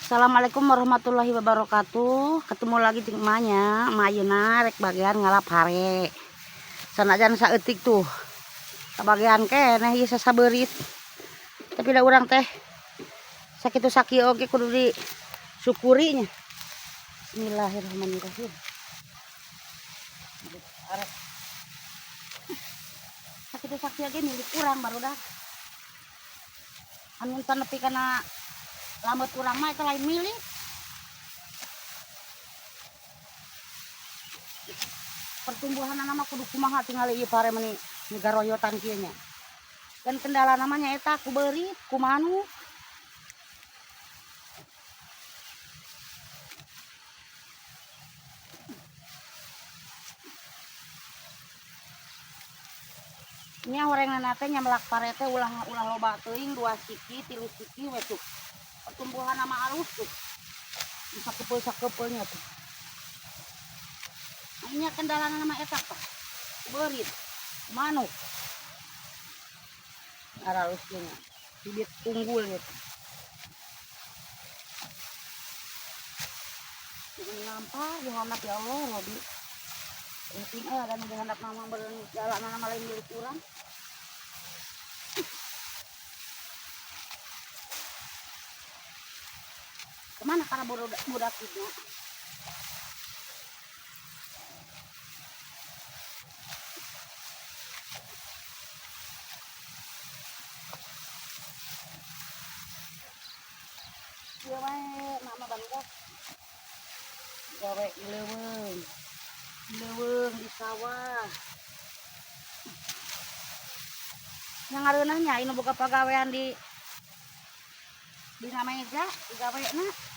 Assalamualaikum warahmatullahi wabarakatuh. Ketemu lagi jeung emaknya. Emak ayeuna rek bagian ngalap hare. Sanajan saeutik tuh. Kabagian keneh ieu sasabeurit. Tapi da urang teh sakitu sakieu oge kudu disyukuri nya. Bismillahirrahmanirrahim. Arek. Sakitu sakieu ge milik urang barudak. Anu nepi kana lambat urang mah itu lain milik. Pertumbuhan mah kudu kumaha tingali ieu pare meni ngaroyotan kieu nya. Dan kendala namanya eta ku beurit, ku manuk. Nya horengan teh nya melak pare teh ulah ulah loba teuing 2 siki, 3 siki we tuh. Pertumbuhan nama alus tuh. Bisa kepul-sakepulnya tuh. Nya kendala nama eta tah. Beurit, manuk. Aralus nya. Bibit unggul gitu. Ngampar dihandap ya Allah Robi. Penting ada nu dihandap mama beureun jalan nama lain milik urang. Kemana para budak itu? Iya wae, mama bangga. Gawe di leuweung. Leuweung di sawah. Yang ngareunahnya anu boga pagawean di dina meja digawena.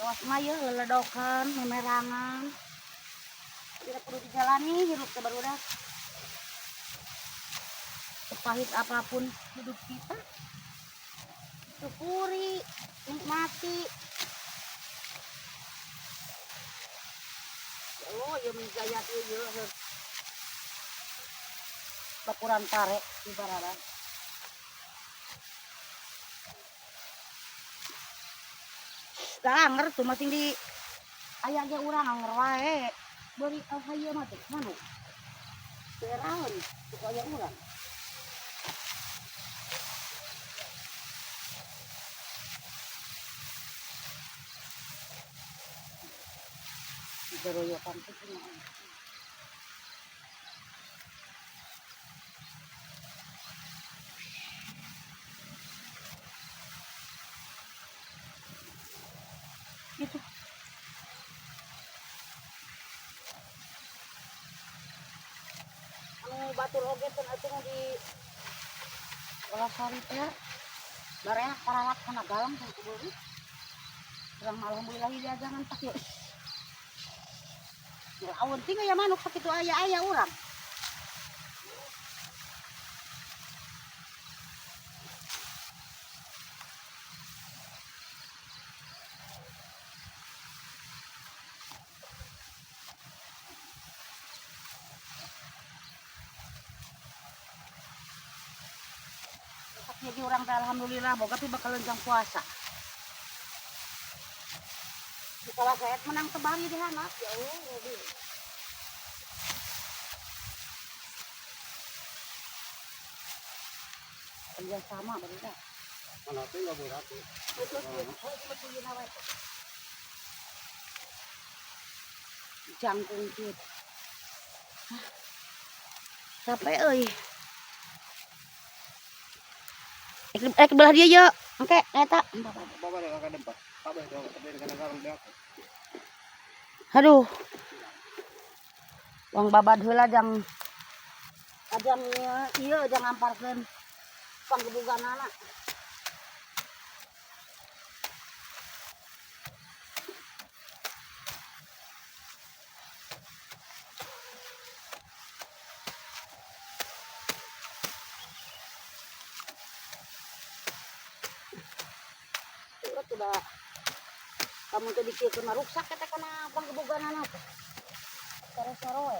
Kawas mah yeuh leledokan, memerangan. Tidak perlu dijalani hirup teh barudak. Sepahit apapun hidup kita, syukuri, nikmati. Oh, ieu menjaya ieu ieu. Bakuran pare di barara. Anger tuh masing di aya ge urang anger wae. Beri hayu mah teh manuk. Teraon tuh aya urang. Garoyokan teh kumaha. Itu. Anu batur oge teh atuh di Olasari teh. Bareak paralat kana galang teh kudu. Urang alhamdulillah diajangan tak yeuh. Ya awan tinggal ya manuk sakitu aya-aya urang. Jadi orang teh alhamdulillah boga pi bakal lenjang puasa. Kalau saya menang tebari di handap ya Allah Robi. Kerja sama bener. Mana teh enggak boleh aku. Jangkung kieu. Capek euy. Rek belah dia yuk. Oke, eta. Aduh. Wong babad heula jang ajang ieu jang ngamparkeun panggebuganana. Udah kamu teh dikieun mah ruksak eta kana panggebuganana teh. Sore-sore we.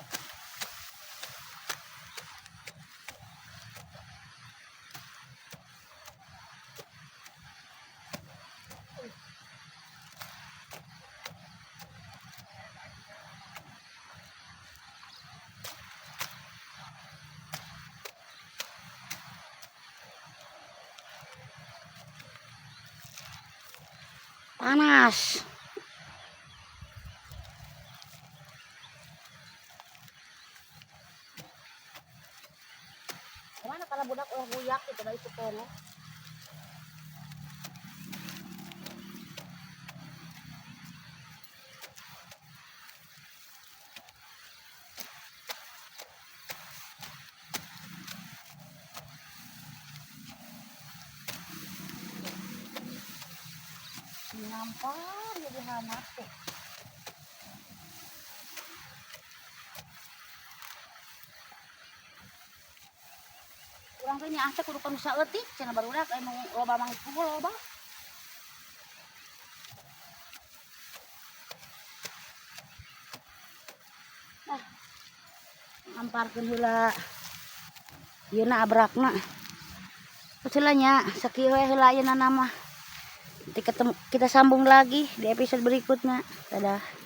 Panas. Kemana kalau budak ulah guyak gitu dari sekolah. Nyampar jadi hangat tuh. Urang teh nyaah teh kudu kanu saeutik cenah barudak anu loba mangkul loba. Ah. Ngamparkeun heula. Ieu na abrakna. Heula nya, sakieu we heula ayeuna mah. Nanti ketemu, kita sambung lagi di episode berikutnya. Dadah.